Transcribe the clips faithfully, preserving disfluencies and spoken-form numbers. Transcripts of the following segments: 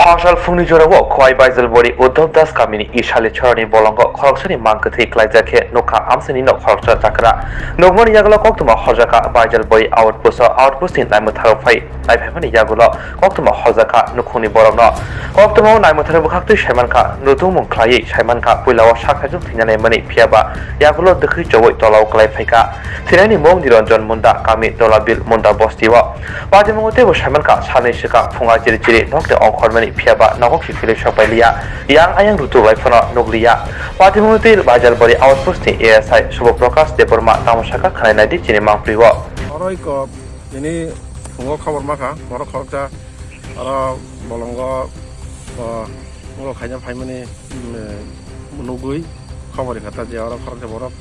Asal phungni jorao Khowai Baijalbari Uddhav Das kamini Isali chorani bolongo khoroksani mang kwthwi klaijak khe nukha amchaini nok khoroksa chakra. Nukmani yagulo koktwma horjakha Baijalbari outpost-o outpost-ni naimwtharo phai naiphaimani yagulo koktwma horjakha nukhungni borokno. Koktwmao naimwtharo bwkhaktwi saimankha, nuthungmung khlaiwi saimankha puilao sak saichung thwina naimani phiyaba yagulo dwkhwi chowui tolao klai phaikha. Thwinaini mung Niranjan Munda, kami Dolabil Munda bostio. Patimungo teibo saimankha, salni swkang phunga chiri chiri nokni ongkhormani phiyaba nokhok si philwi sokpailiya. Yang ayang rutuk lai phano nukliya. Patimungo tei Baijalbari outpost-ni A S I Subha Prakash Debbarma tamo sakha khwnai naidi chini mangprio. Oro iko tini phungo khobor makha, borok khoroksa oro bolongo, o, ngo khaina phaimani, mm, nugwi khobor rikha ta je oro khoroksa borok,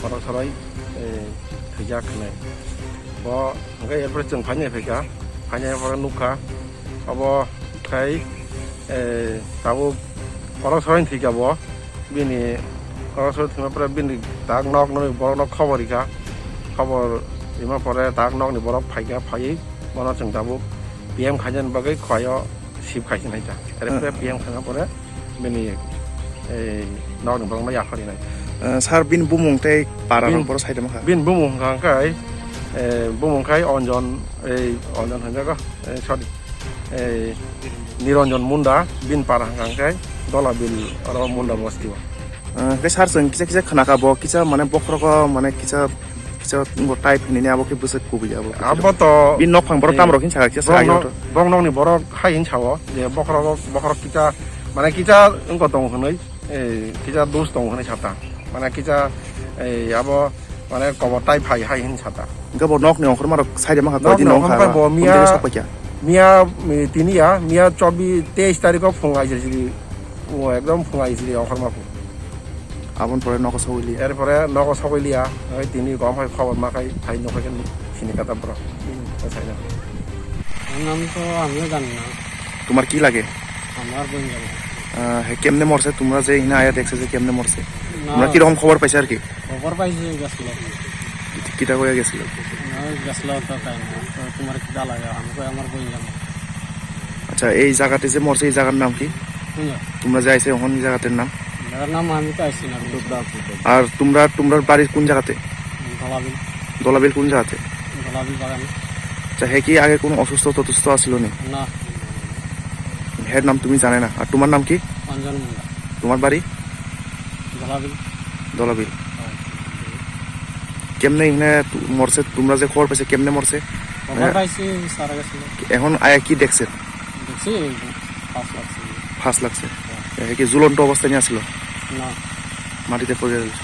borok sorai, eh, thwijak hinwi. Bo hwnkhe erpore chwng phainai phaikha, phainai pore nukha, obo khai, eh, tabuk borok sorai thwikha bo, bini borok sorai thwima pore bini tak nok nokni borokno khobor rikha, khobor rima pore tak nokni borok phaikha, phaiwi bono chwng tabuk P M khainani bagwi Khowai-o shift khai sinai ta. Ere pore Hmm. P M khaina pore bini, ei, nokni borokno yapharinai. Eh, sir, bini bumung tei para Bin-, rok boro saida makha? Bini bumung hwnkha khe, eh, bumung khai Anjan, ei, Anjan hwnjago, eh, sorry, ei, Niranjan Munda, bini para hwnkha khe Dolabil oro Munda bostio. Eh, khe sir, chwng kisa kisa khwnakha bo, kisa mane bokhorogo mane kisa Kisa ngo type hinwi abo khe bwswk kubui abo khe. Abo to, bini nok phang borok eh, tamo rok hin saka kisa borok saka nok, to. Borok nokni borok hai hin sao je bokhorok, bokhorok kisa, mane kisa wngkha tongo hinwi, eh, kisa dos tongo hinwi sata. Mane kisa, eh, abo mane kobor type hai, hai hin sata. Hingke bo nokni ongkhorma rok side ma kha. Nokni koi din ongkhorma nongkha bo miya, miya, eh, tini ya, miya chobi teis tarikh o phung aisiri, o ekdom phung aisiri ongkhorma phung. Aboni pore nogo sogwi liya. Erpore nogo sogwi liya, oi tini gom hai khobor ma khai, phai nokha khe sini kata borok. Hmm. O saina. এর নাম তো আমিও জানি না। তোমার কি লাগে? আমার বোন জানে। আহ, হে কেমনে মরছে? তোমরা যে এখানে আয়া দেখছো যে কেমনে মরছে? না। তোমরা কিরকম খবর পাইছো আর কি? খবর পাইছি গেছিল। কিতা কইয়া গেছিল? না, গেছিল তো তাই না। তো তোমার কিতা লাগে? আমি কই আমার বোন জানে। আচ্ছা, এই জায়গাতে যে মরছে, এই জায়গার নাম কি? কোন জায়গা? তোমরা যে আইছো, ওখানে জায়গাটার নাম? জায়গার নাম আমি তো আইছি না। আর তোমরা, তোমরার বাড়ির কোন জায়গাতে? দলাবিল। দলাবিল কোন জায়গাতে? দলাবিল বাগান। আচ্ছা, হে কি আগে কোনো অসুস্থ টসুস্থ আছিল নি? না। হের নাম তুমি জানে না। আর তোমার নাম কি? অঞ্জন মুন্ডা। তোমার বাড়ি? দলাবিল। দলাবিল। হ্যাঁ। কেমনে এখানে তু-, মরছে, তোমরা যে খবর পাইছো, কেমনে মরছে? খবর মানে পাইছি, সারা গেছিল। এখন আয়া কি দেখছেন? দেখছি, ফাঁস লাগছে। ফাঁস লাগছে। হ্যাঁ। এ, কি ঝুলন্ত অবস্থায় নিয়ে আসলো? না। মাটিতে পড়ে রয়েছে।